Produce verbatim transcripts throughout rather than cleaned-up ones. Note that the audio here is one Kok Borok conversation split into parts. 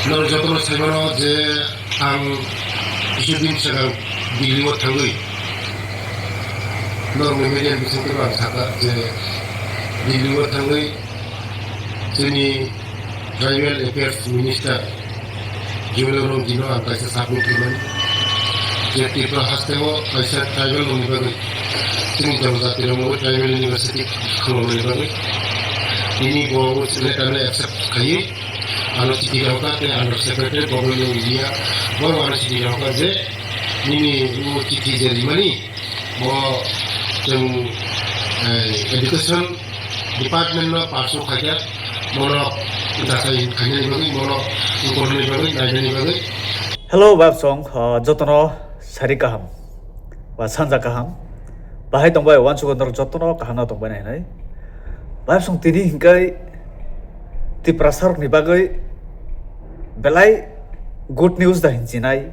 Norok jotono sai mano je ang kisa din swkang Delhi o thangwi norokni media ni bisingtwi ang sakha je Delhi o thangwi chini Tribal Affairs Minister Juwel Oromjino ang kaisa submit khaimani je Tripura hasteo kaisa tribal rokni bagwi chini jonojati rokno tribal university khulumnani bagwi tini bo letter no accept khaiwi ano chithi rokha tei under secretary government of India bo ano chithi rokha je nini o chithi je rimani bo chwng education department no pass o khaikha bono jasai khainani bagwi bono ukorni bagwi nainani bagwi. Hello babsong, jotono sari kaham ba sanja kaham. Bahai tongbai wansukgo norok jotono kaham no tongbai nai hinwi. Babsong tini hinkai Tiprasa rokni bagwi belai good news da hinchinai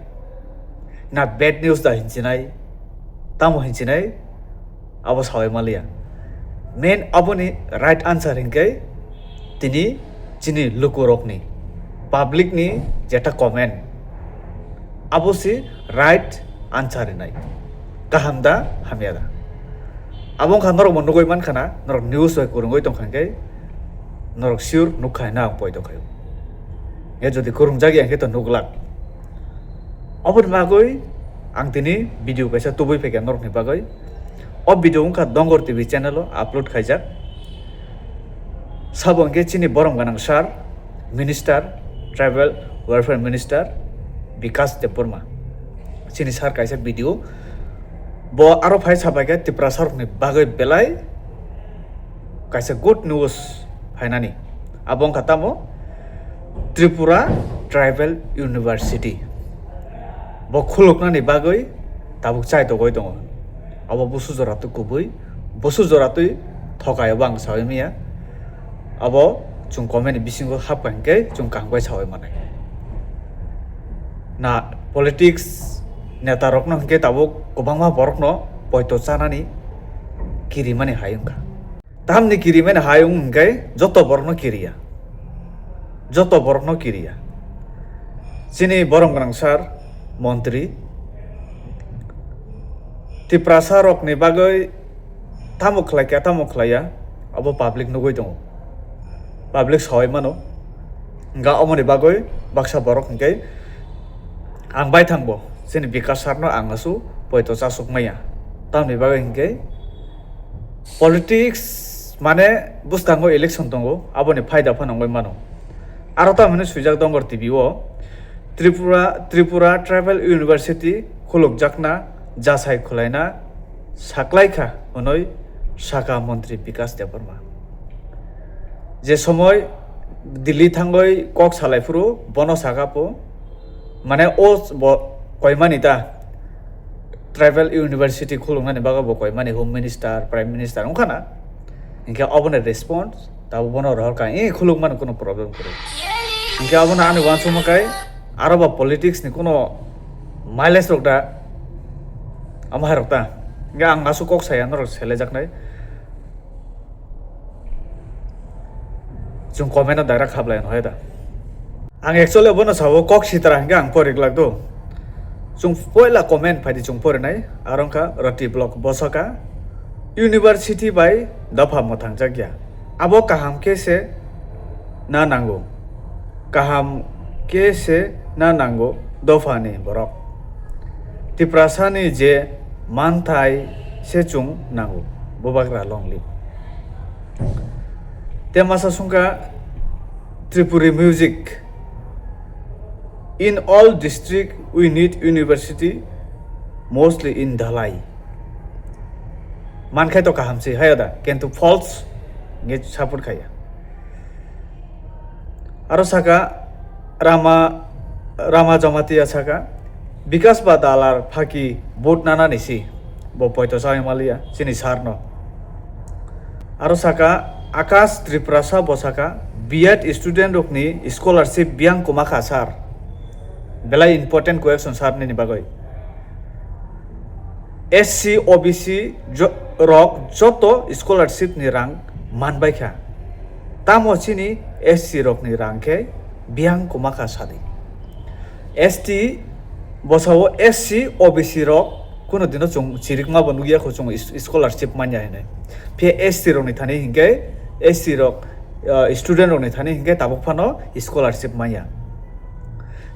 na bad news da hinchinai, tamo hinchinai abo sawi maliya. Main aboni right answer hinkhe tini chini lukurokni, public ni jeta comment abo si right answer rinai. Kaham da hamya da? Abo wngkha norok bo nugwi mankha na, norok news bai kwrwngwi tongkha hinkhe norok sure nukha hinwi ang poito khaio. Ye jodi kwrwngjak ya hinkhe to nuglak. Oboni bagwi ang tini video kaisa tubui phaikha norokni bagwi. O video wngkha Dongor T V channel o upload khaijak. Sabo hinkhe chini borom gwnang sir, minister, tribal welfare minister Bikash Debbarma. Chini sir kaisa video. Bo aro phai sabaikha Tiprasa rokni bagwi belai kaisa good news phainani. Abo wngkha tamo Tripura Tribal University. Bo khuluknani bagwi tabuk chai togwi tongo. Abo busu jora twi kubui, busu jora twi thokai abo ang sawi manya. Abo chwng comment ni bisingo hapkha hinkhe chwng kaham khe sawi manai. Na politics neta rokno hinkhe tabuk kwbangma borokno poito chanani kirimani hai wngkha. Tamni kirimani hai wng hinkhe joto borokno kiriya. Joto borokno kiriya. Chini borom gwnang sir, montri, Tiprasa rokni bagwi tamo khlai kha, tamo khlai ya, abo public nugwi tongo. Public sawi mano. Hwnkha omoni bagwi baksa borok hinkhe ang bai thangbo, chini Bikash sir no ang asu poito chasuk maya. Tamni bagwi hinkhe politics mane bwskango election tongo, aboni phaida phano wngwi mano. Aro tamhinwi swijak Dongor T V o Tripura, Tripura Tribal University khulukjakna jasai khwlaina saklaikha hwnwi sakha montri Bikash Debbarma. Je somoi Delhi thangwi kok salai phuru bono sakha po, mane o bo koimani ta Tribal University khuluknani bagwi bo koimani Home Minister, Prime Minister wngkha na? Hinkhe obono response tabuk bono rohorkha, "Eh, khulukmano kuno problem kwrwi." Hinkhe abono ani uansukma kai aro ba politics ni kuno mileage rok da, amo hai rok ta. Hinkhe ang aswk kok saya norok selejaknai. Chwng comment no direct khablai no hai da. Ang actually bono sabo kok sitra hinkhe ang pori glak do. Chwng poila comment phaidi chwng porinai, aro wngkha Roti Block bosaka university bai dopha mwthangjakya. Abo kaham khe se na nango. Kaham khe se na nango dophani borok. Tiprasani je manthai se chwng nango. Bubagra long live. Te masa sungkha Tripuri music. In all district we need university, mostly in Dhalai. Mankhai to kaham se, hai da, kintu false nge support khaya. Aro saka Rama, Rama Jamatia saka, Bikash ba dalar phaki vote nanani si, bo poito sawi maliya, chini sir no. Aro saka, Akash Tripurasa bo saka, B Ed student rokni scholarship biyang kwma kha sir. Belai important question sir nini bagwi. S C, O B C jo-, rok joto scholarship ni rang manbai kha. Tamo chini S C rokni rang khe Biyang kwma kha sadi. S T bosao S C, O B C rok kuno dino chwng chirikma bo nukya kho chwng is-, scholarship manya hinwi. Phiya S T rokni thani hinkhe, S T rok, ah, student rokni thani hinkhe tabuk phano scholarship manya.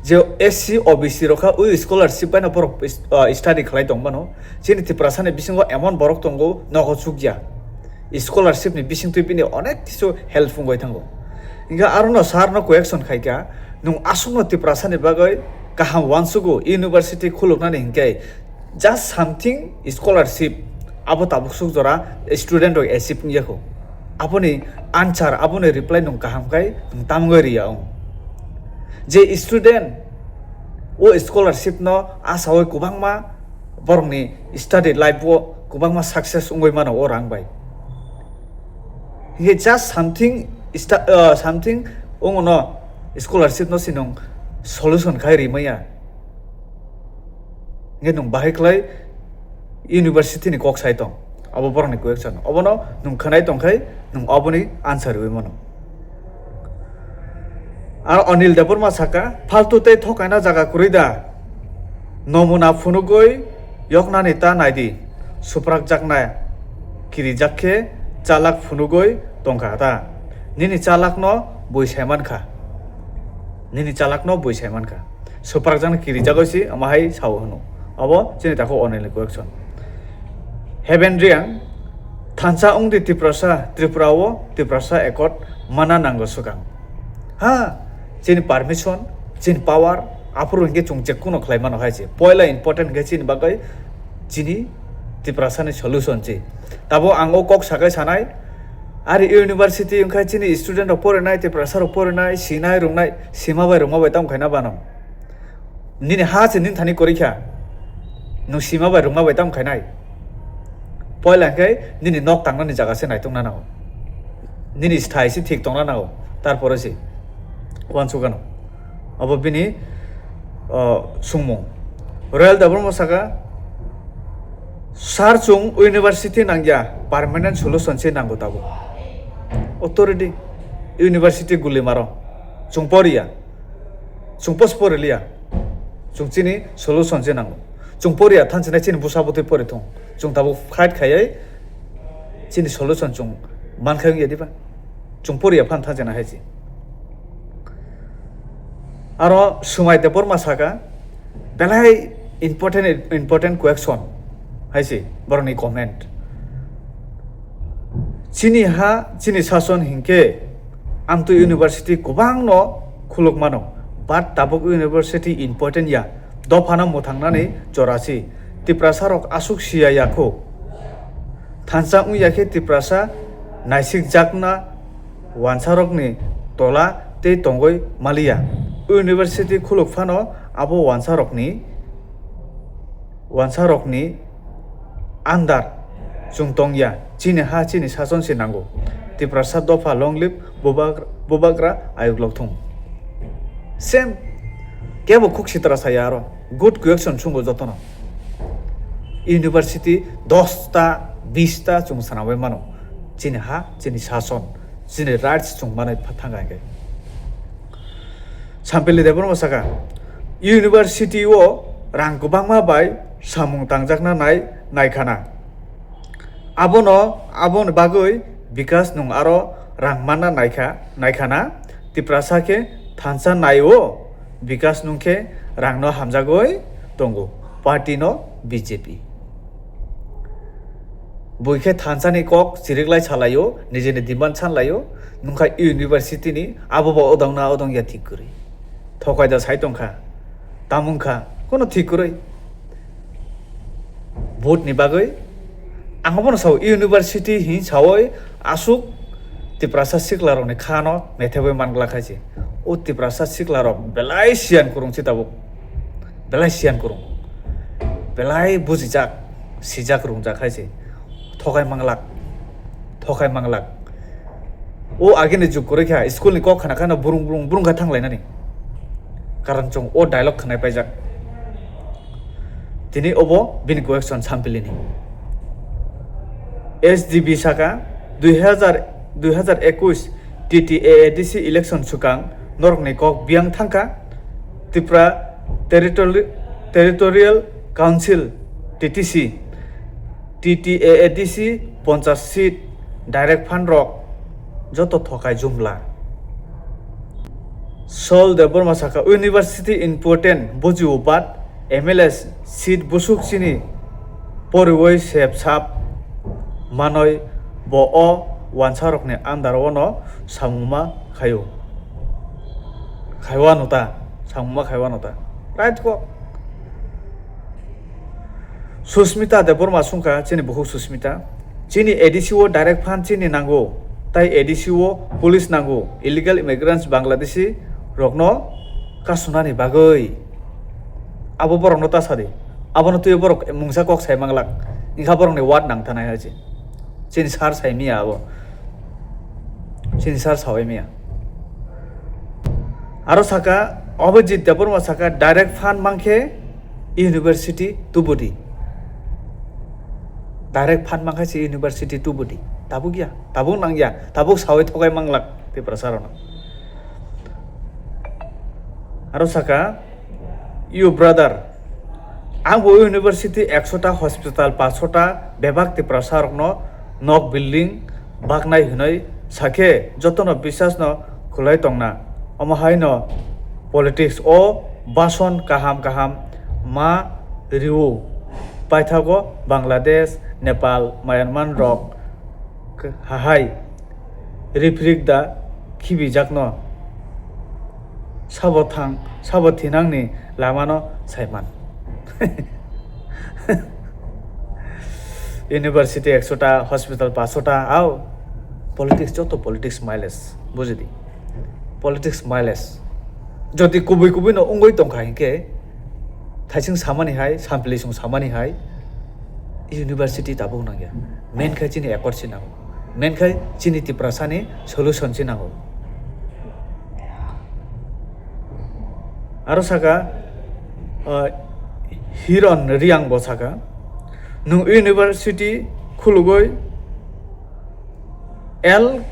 Je S C, O B C rok kha ui scholarship baino borok is-, ah, study khlai tongmano. Chini Tiprasani bisingo emon borok tongo nogo chukya. Scholarship ni bisingtwi bini onek kisu help wngwi thango. Hinkhe arono sir no question khaikha, nwng aswkno Tiprasani bagwi kaham uansugo university khuluknani hinkhe just something scholarship abo tabuk suk jora student rok achieve wngya kho. Aboni answer, aboni reply nwng kaham khai nwng tamgwi riya wng. Je student o scholarship no asawi kwbangma borokni study life o kwbangma success wngwi mano o rang bai. Hinkhe just something sta-, uh, something wngno scholarship no sinong solution khai rimaya. Hinkhe nwng bahai khlai university ni kok sai tong. Abo borokni question. Obono nwng khwnai tongkhai nwng oboni answer rwi mano. Ar Anil Debbarma saka, "Faltu tei thokaina jaga kwrwi da? Nomuna phunugwi yoknani ta naidi. Suprakjakna kirijak khe chalak phunugwi tongkha ta. Nini chalakno bui saimankha. Nini chalakno bui saimankha." Suprakjakna kirijagwi si omo hai sao hwno. Abo chini takhuk Anilni question. Heaven Reang, "Thansa wngdi Tiprasa, Tripura o Tiprasa Accord mana nango swkang." Ha, chini permission, chini power, aphuru hinkhe chwng jekkuno khlai mano hai se. Poila important hinkhe chini bagwi chini Tiprasani solution se. Tabo ang o kok sakai sanai, ari university wngkha chini student rok porinai, Tiprasa rok porinai, sinai, rungnai, sima bai rungma bai tamo khaina bano. Nini ha se nini thani kwrwi kha. Nwng sima bai rungma bai tamo khainai. Poila khe nini nok tangnani jaga se naitukna nango. Nini sthai se thik tongna nango. Tarpore se uansukgano. Abo bini, o, sungmung. Royal Debbarma saka, "Sir, chwng university nangya, permanent solution se nango tabuk." Authority, university guli maro. Chwng poriya. Chwng post pori liya. Chwng chini solution se nango. Chwng poriya thanchina chini bwsa bwtwi pori thung. Chwng tabuk fight khaiwi chini solution chwng mankhai wngya diba? Chwng poriya phan thanchina hai se. Aro Swmai Debbarma saka, belai important, important question hai se borokni comment. Chini ha, chini sason hinkhe amtwi university kwbangno khuluk mano, but tabuk university important ya, dophano mwthangnani jora si. Tiprasa rok aswk siya ya kho. Thansa wngya khe Tiprasa naisikjakna wansarokni tola tei tongwi maliya. University khuluk phano abo wansarokni, wansarokni andar chwng tongya. Chini ha chini sason se nango. Tiprasa dopha long live, bubag-, bubagra ayuk lokthung. Same. Kebo khuk sitra saya aro. Good question sungo jotono. University dosta, bista chwng sanabai mano. Chini ha, chini sason, chini rights chwng manwi pha-, thangkha hinkhe. Sampili Debbarma saka, "University o rang kwbangma bai samung tangjakna nai, naikhana. Abono, aboni bagwi Bikas nwng aro rang manna naikha, naikhana. Tiprasa khe thansa nai-o, Bikas nwng khe rangno hamjagwi tongo, party no B J P." Bui khe thansani kok chiriklai salaio, nijini demand sanlaio, nungkha university ni abo bo odong na odong ya thik kwrwi. Thokai da sai tongkha, tamung kha, kono thik kwrwi. Vote ni bagwi ang obono sao university hin saoi aswk Tiprasa sikla rokni khano methebwi manglak hai se. O Tiprasa sikla rok belai siyan kwrwng si tabuk. Belai siyan kwrwng. Belai bujijak, sijak rungjak hai se. Thokai manglak. Thokai manglak. O agini juk kwrwi kha, school ni kok khana khana burung burung burung kha thanglainani. Karon chwng o dialogue khwnai paijak. Tini obo bini question sampili ni. S D B saka, dui hazar, dui hazar ekwis T T A A D C election swkang Norokni kok biyang thangkha, Tripura Territori-, Territorial Council, T T C, T T A A D C ponchas seat, direct fund rok joto thokai jumla. Sol Debbarma saka, university important, bujibo bat, M L A seat busuk chini poriwoi sep sap manoi bo o wansarokni under o no samungma khaio. Khaiwano ta, samungma khaiwano ta. Right kok. Susmita Debbarma sungkha, chini bukhuk Susmita. Chini A D C o direct fund chini nango, tai A D C o police nango, illegal immigrants Bangladeshi rokno kasunani bagwi. Abo borokno ta sadi. Abono twi borok mungsa kok sai manglak. Wngkha borokni word nang thanai hai se. Chini sir sai miya abo. Chini sir sawi miya. Aro saka, Abhijit Debbarma saka, direct fund mankhe university tubudi. Direct fund mankhe se university tubudi. Tabuk ya, tabuk nang ya, tabuk sawi thokai manglak Tiprasa rokno. Aro saka, you brother, ang bo university ekshota, hospital pachshota, bebak Tiprasa rokno nok building baknai hinoi sakhe jotono bisas no khulai tongna. Omo hai no politics o bason kaham kaham ma riwo. Paithago Bangladesh, Nepal, Myanmar rok hahai riprik da khibijakno sabo thang, sabo thinangni lamano saiman. University ekshota, hospital pachshota, au politics, joto politics mileage, bujidi. Politics mileage. Jodi kubui kubui no wngwi tongkha hinkhe, thaising samani hai, samplisung samani hai, university tabuk nangya. Main khai chini accord si nango. Main khai chini Tiprasani solution si nango. Aro saka, ah, Hiron Riang bo saka, nwng university khulugwi L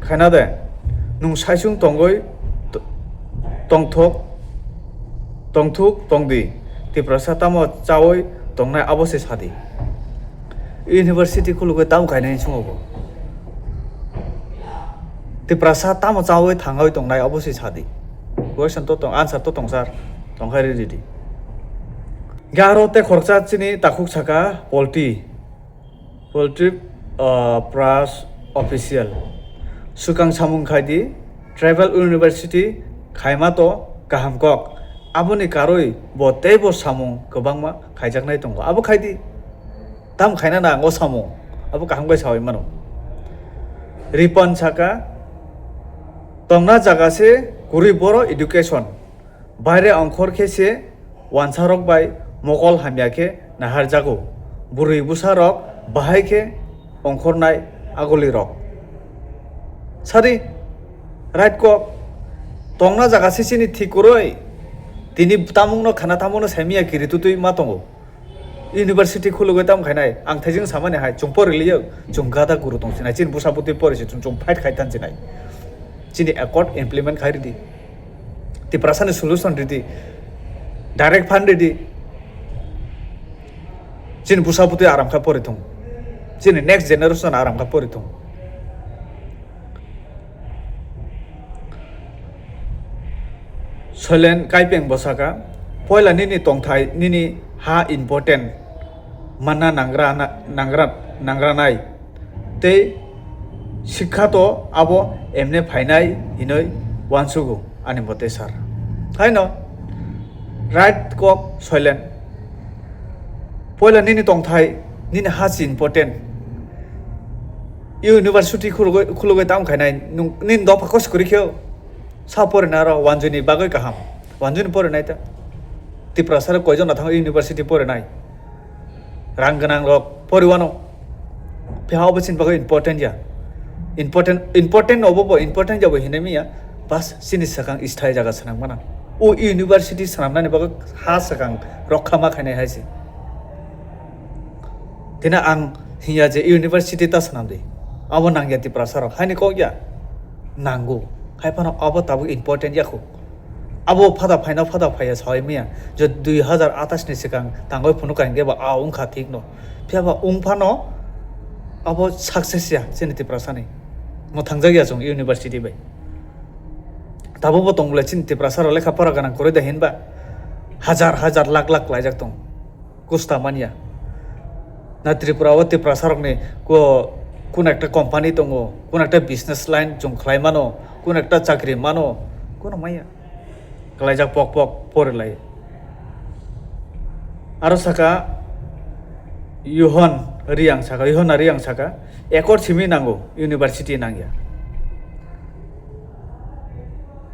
khaina de, nwng saisung tongwi t-, tongthok, tongthuk tongdi, Tiprasa tamo chawi tongnai abo se sadi. University khulugwi tamo khainai sungo bo. Tiprasa tamo chawi thangwi tongnai abo se sadi. Question to tong, answer to tong sir, tongkhai ridi. Garo te khoroksa chini takhuk saka polti. Poultry, ah, Press Official. Swkang samung khai di, tribal university khaima to kaham kok. Aboni karwi bo teibo samung kwbangma khaijaknai tongo. Abo khai di. Tam khaina na ang o samung. Abo kaham khai sawi mano. Ripan saka, tongna jaga se kwrwi boro education. Baire ongkhor khe se wansarok bai mokol hamya khe naharjago. Bwrwi bwsarok bahai khe ongkhornai agulirok. Sadi, right kok, tongna jaga se chini thik kwrwi. Tini tamungno khana tamungno saimiya kiri tutwi ma tongo. University khulugwi tamo khainai, ang thaijing samani hai, chwng pori liyo, chwng gada guru tong sinai, chini bwsa bwtwi pori se chwng, chwng fight khai tan sinai. Chini accord implement khai ridi. Tiprasani solution ridi. Direct fund ridi. Chini bwsa bwtwi aram kha pori thung. Chini next generation aram kha pori thung. Soilen Kaipeng bo saka, poila nini tongthai, nini ha important manna nangra na, nangra, nangranai. Tei sikha to abo emne phainai hinoi uansugo ani mote sir. Haino right kok Soilen. Poila nini tongthai, nini ha si important. University khulugwi, khulugwi tamo khainai, nwng, nini dopha kos kwrwi khe sa porinai aro wanjwini bagwi kaham. Wanjwini porinai ta. Tiprasa rok koijon na thango university porinai. Rang gwnang rok poriwano. Phiya obo chini bagwi important ya. Important, important obo bo important ya bo hinwi miya. Bas chini swkang sthai jaga swnang mana. O university swnamnani bagwi ha swkang rokha ma khainai hai se. Tini ang hinya je university ta swnam di. Abo nangya Tiprasa rok. Haini kok ya? Nango. Hai phano abo tabuk important ya kho. Abo phada phaino phada phaiya sawi maya. Je dui hazar athais ni swkang tangwi phunuk ka hinkhe ba a wngkha thik no. Phiya ba wng phano abo success ya chini Tiprasa ni. Mwthangjak ya chwng university bai. Tabuk bo tong bwle chini Tiprasa rok lekha pora gwnang kwrwi da hinba. Hajar hajar lakh lakh klaijak tong. Kusta manya. Na Tripura o Tiprasa rokni ko, kun ekta company tongo, kun ekta business line chwng khlai mano, kun ekta chakri mano, kuno manya. Klaijak pok pok pori lai. Aro saka Yuhon Riang saka, Yuhon Riang saka, ekor simi nango, university nangya.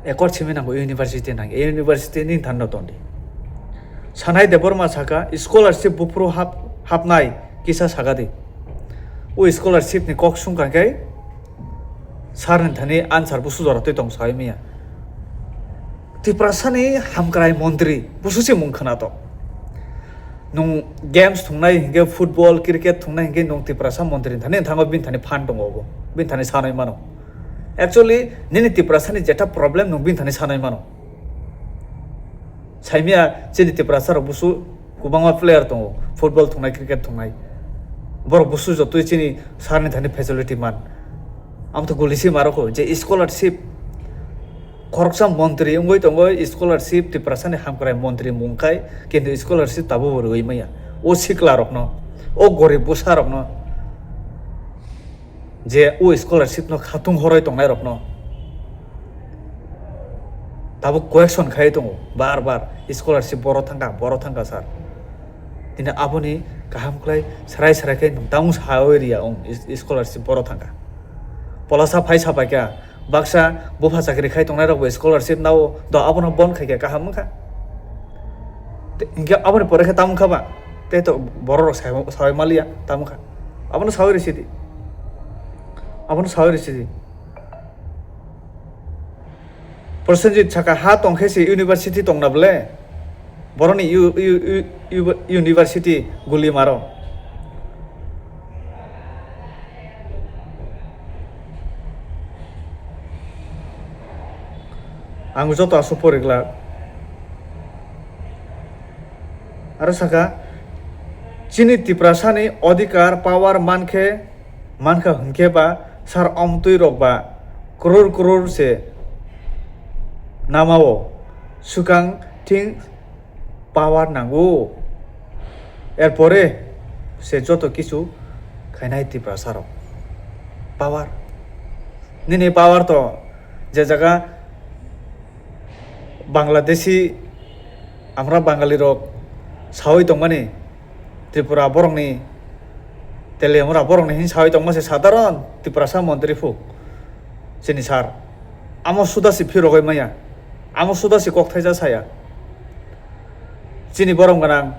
Ekor simi nango, university nangya, university ni thanda tondi. Sanai Debbarma saka, scholarship buphuru hap-, hapnai kisa saka di. O scholarship ni kok sungkha khe, sir ni thani answer busu jora twi tong sawi maya. Tiprasa ni hamkrai montri, busu se mung khwna to. Nung games thungnai hinkhe, football, cricket thungnai hinkhe, nung Tiprasa montri ni thani thango, bini thani phan tongo bo, bini thani sanai mano. Actually, nini Tiprasa ni jeta problem nung bini thani sanai mano. Saimia chini Tiprasa rok busu kwbangma player tongo, football thungnai, cricket thungnai. Borok busu jotoi chini sir ni thani facility man. Amo to guli si maro kho je scholarship khoroksa montri wngwi tongo, scholarship Tiprasa ni hamkrai montri mung khai, kintu scholarship tabuk bo rwui maya. O sikla rokno, o gorib bwsa rokno. Je o scholarship no khatung horoi tongnai rokno tabuk question khai tongo bar bar, scholarship boro thangkha, boro thangkha sir. Tini aboni kaham khlai serai serai khe nwng tamo sawi riya wng is-, scholarship boro thangkha. Polasa phai sapaikha, baksa bupha chakri khai tongnai rokbo scholarship nao do, abono bon khaikha kaham wngkha. Te-, hinkhe aboni pore khe tamo wngkha ba? Tei to borok rok sai-, sawi maliya tamo wngkha. Abono sawi risi di. Abono sawi risi di. Prosenjit saka, ha tong khe se university tong na bwle? Boroni u-, u-, u-, u-, university guli maro. Ang joto aswk poriglak. Aro saka, chini Tiprasani odhikar, power mankhe, mankha hwnkhe ba sar omtwi rok ba crore crore se namao, swkang thing power nango. Erpore se joto kichu khainai Tiprasa rok. Power. Nini power to je jaga Bangladeshi, amra Bangali rok sawi tongmani, Tripura borokni, Teliamura borokni hin sawi tongma se sadharon Tiprasa montri phu chini sir. Amo suda si phirogwi maya, amo suda si kok thaisa saya. Chini borom gwnang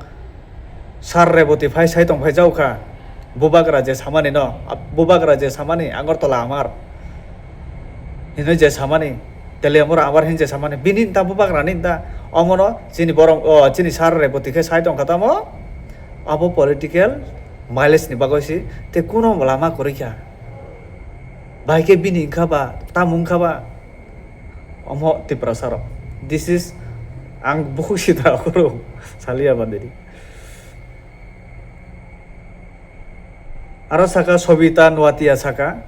sir Reboti phai sai tong phai jao kha. Bubagra je samani no, bubagra je samani Agartala amar hinwi je samani, Teliamura amar hin je samani, bini ta bubagrani ta omono chini borom, o, chini sir Reboti khe sai tong kha tamo. Abo political mileage ni bagwi si te kuno lama kwrwi kha. Bai khe bini wngkha ba, tamo wngkha ba, omo Tiprasa rok. This is, ang bukhuk sida khoro saliya bandiri. Aro saka Sobita Nuatia saka,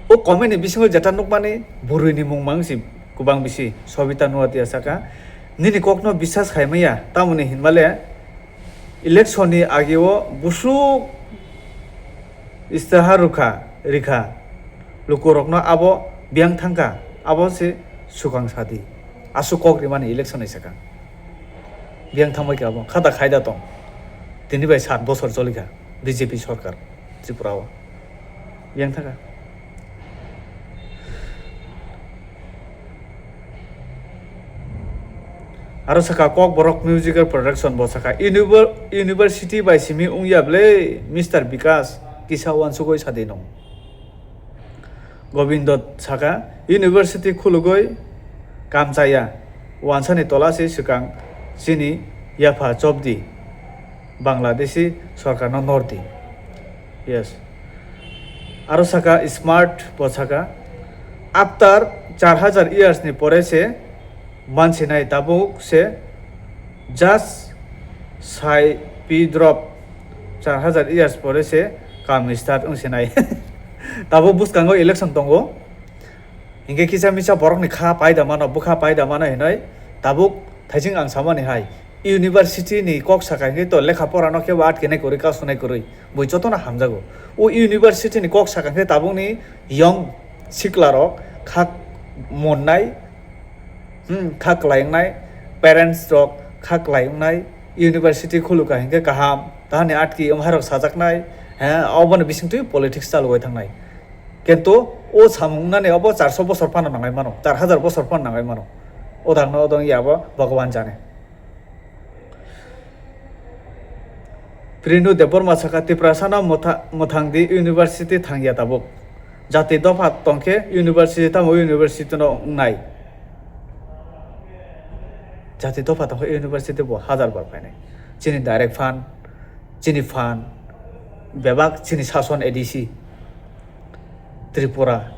o comment ni bisingo jeta nukmani bwrwi ni mung mang si kwbang bisi. Sobita Nuatia saka, nini kokno bisas khai maya, tamoni hinmale election ni age o busuk istihar rwkha, rikha, lukurokno abo biyang thangkha, abo se swkang sadi. Aswk kok rimani election ni swkang. Biyang thangbai khe abo khata khaida tong. Tini bai sat bosor cholikha B J P sorkar Tripura o. Biyang thangkha. Aro saka Kokborok Musical Production bo saka, "Univer-, university bai simi wngya bwle, Mister Bikas, kisa uansugwi sadi nung." Gobindo saka, "University khulugwi kam chaya, uansani tola se swkang chini yapha chopdi, Bangladeshi sorkarno nordi." Yes. Aro saka Smart bo saka, After char hajar years ni pore se mansinai, tabuk se just sai pi drop char hajar years pore se kam start wngsinai. Tabuk bwskango election tongo, hinkhe kisa misa borokni kha paida mano, bwkha paida mano hinoi tabuk thaising ang samani hai. University ni kok saka hinkhe to lekha pora no kebo atkinai kwrwi, kasunai kwrwi, bui jotono hamjago. O university ni kok saka hinkhe tabukni young sikla rok kha monnai, hmm, kha kwlai wngnai, parents rok kha kwlai wngnai, university khuluka hinkhe kaham, tahani atki wngharok sajaknai, he, oboni bisingtwi politics chalogwi thangnai. Kintu o samung wngnani obo charso bosor phano nangai mano, char hajar bosor phano nangai mano. O dagno odong ya bo Bhagwan jane. Prinu Debbarma saka, Tiprasano mwtha-, mwthangdi university thangya tabuk. Jati dopha tongkhe university tamo university no wngnai. Jati dopha tongkhe university bo hajar bar phainai. Chini direct fund, chini fund, bebak chini sason A D C, Tripura.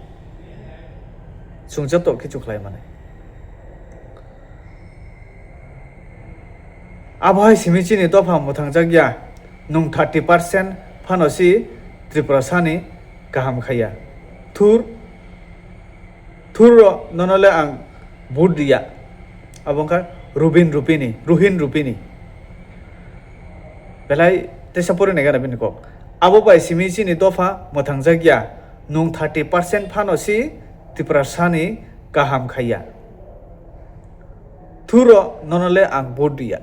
Chwng joto kichu khlai mani. Abo hai simi chini dopha mwthangjakya, nwng thirty percent phano si Tripurasani kaham khaiya. Thur, thurro nono le ang vote riya. Abo wngkha Rubin Rupini, Ruhin Rupini. Belai teisa pori nai gana bini kok. Abo bai simi chini dopha mwthangjakya, nwng thirty percent phano si Tiprasani kaham khaiya. Thuro nono le ang vote diya.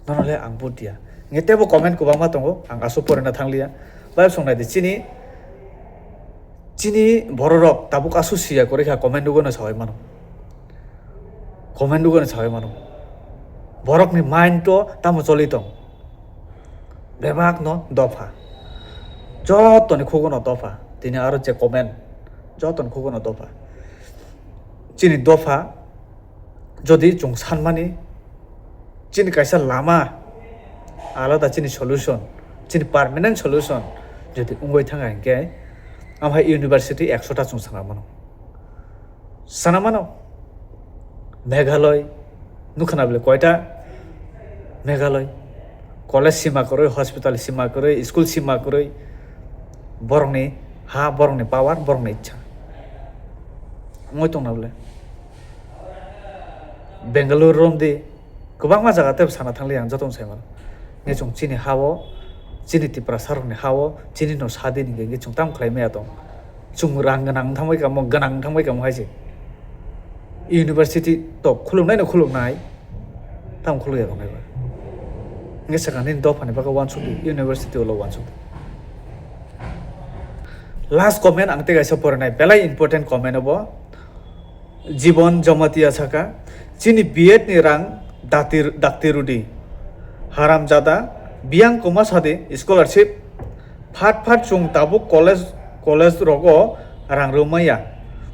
Nono le ang vote diya. Nge tebo comment kwbangma tongo, ang aswk porina thangliya. Bai song nai di chini, chini bororok tabuk aswk siya kwrwi kha comment nugo no sawi mano. Comment nugo no sawi mano. Borokni mind to tamo choli tong. Bebak no dopha. Jotoni khugo no dopha. Tini aro je comment. Jotoni khugo no dopha. Chini dopha jodi chwng sanmani, chini kaisa lama alada, chini solution, chini permanent solution jodi wngwi thangkha hinkhe, amhai university ekshota chwng sana mano. Sana mano, Meghalaya, nukha na bole koita Meghalaya, college sima kwrwi, hospital sima kwrwi, school sima kwrwi, borokni ha, borokni power, borokni ichha. Wngwi tongna bole. Bangalore romdi, kwbangma jaga tei sana thangli ang joto sai mano. Nge chwng chini ha-o, chini Tiprasa rokni ha-o, chini no sadi ni hwnkhe chwng tamo khlai maya tong. Chwng rang gwnang thangbai kamo, gwnang thangbai kamo hai se. University to khulumnai no khulumnai, tamo khuluk ya tongnai ba. Nge sakang nini dopha ni bagwi uansuk di, university ulo uansuk di. Last comment ang tei kaisa porinai, belai important comment obo. Jibon Jamatia saka, chini B Ed ni rang dakti, dakti rudi. Haramjada, biyang kwma sadi scholarship. Phat phat chwng tabuk college, college rogo rang rwmaya.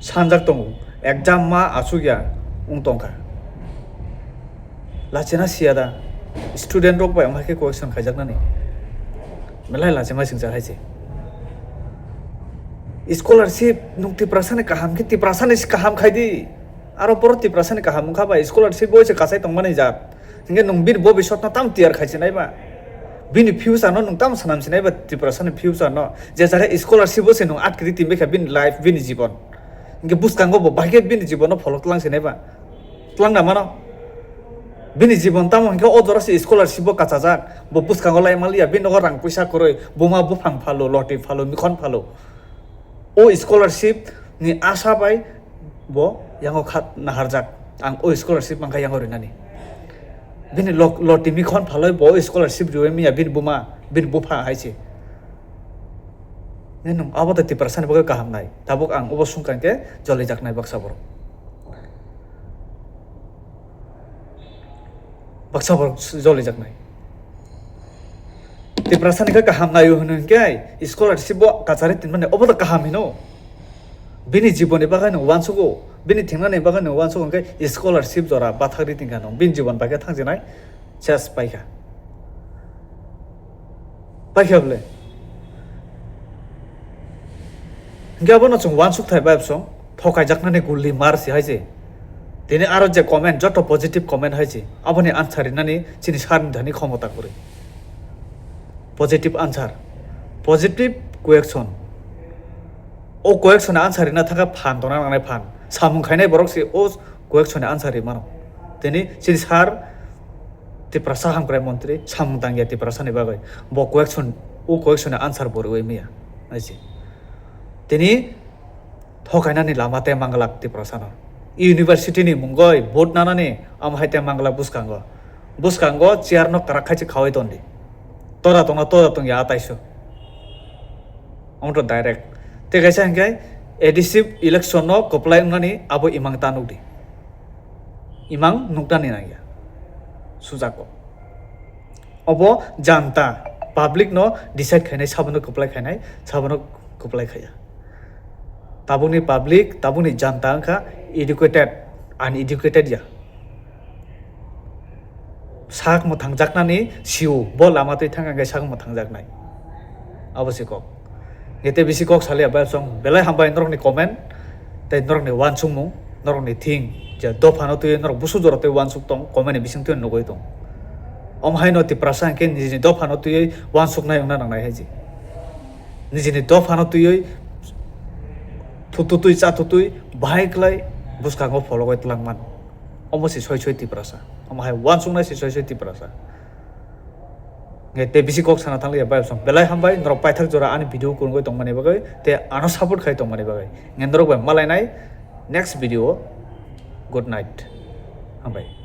Sanjak tongo, exam ma achukya wng tongkha. Lachina siya da, student rok bai wngkha khe question khaijaknani. Belai lachima singcha hai se. Scholarship nwng Tiprasani kaham khe Tiprasani se kaham khai di. Aro boro Tiprasani kaham wngkha bai scholarship bo se kasai tongmani jat. Hinkhe nwng bini bobisot no tam tiyar khai sinai ba. Bini future no nwng tam sanam sinai ba Tiprasani future no. Je jaga scholarship bo se nwng atkiri timbai kha bini life, bini jibon. Hinkhe bwskango bo bahai khe bini jibon no pholok tlang sinai ba. Twlang na mano. Bini jibon tamo hinkhe o jora se scholarship bo kachajak. Bo bwskango lai manliya, bini nogo rang puisa kwrwi, buma buphang phalo, loti phalo, mikhon phalo. O scholarship ni asa bai bo yango khat naharjak. Ang o scholarship mankha yango rinani. Bini lok-, loti mikhon phaloi bo o scholarship riwi miya bini buma, bini bupha hai se. Nini abo to Tiprasani bagwi kaham nai. Tabuk ang obo sungkang khe jolijaknai baksa borok. Baksa borok jolijaknai. Tiprasani khe kaham naio hwnwi hwnkhe scholarship bo kachari tinmani obo to kaham hino. Bini jiboni bagwi no uansugo, bini thingnani bagwi no uansugo hwnkhe scholarship jora bathakri tingkha no. Bini jibon bai khe thangsinai ses paikha. Paikha bole. Hingke abono chwng uansuk thai bai bwsong, thokaijaknani gulli mar si hai se. Tini aro je comment, joto positive comment hai se, aboni answer rinani chini sir ni thani khomota kwrwi. Positive answer, positive question. O question ni answer rina thangkha phan tongna nangnai phan. Samung khainai borok se o question ni answer ri mano. Tini chini sir Tiprasa hamkrai montri samung tangya Tiprasa ni bagwi. Bo question, o question ni answer bo rwi maya. Hai se. Tini thokainani lama tei manglak Tiprasano. University ni mungoi vote nanani amo hai tei manglak bwskango. Bwskango chair no kwrak khai se khaui tondi. Toda tongna toda tongya ataiso. Omo to direct. Tei kaisa hinkhe A D C election no kwplai wngnani abo imang ta nukdi. Imang nuknani nangya. Sujako. Obo janta, public no decide khainai, sabono kwplai khainai, sabono kwplai khaiya. Tabukni public, tabukni janta wngkha educated, uneducated ya. Sak mwthangjaknani sio, bo lama twi thangkha khe sak mwthangjaknai. Abo se kok. Nge tei bisi kok salia bai song belai hambai norokni comment tei norokni uansukmung, norokni thing je dophano twiwi norok busu jora tei uansuk tong, comment ni bising twiwi nugui tong. Omo haino Tiprasa hinkhe nijini dophano twiwi uansuknai wngna nangnai hai je. Nijini dophano twiwi thututwi chatutwi bahai klai bwskango phologoi twlangman. Omo se soi soi Tiprasa. Omo hai uansuknai se soi soi Tiprasa. Nge tei bisi kok sana thanglia bai song belai hambai norok paithak jora ani video kurungoi tongmani bagwi tei ano support khai tongmani bagwi. Nge norok bai malainai next video. Good night. Hambai.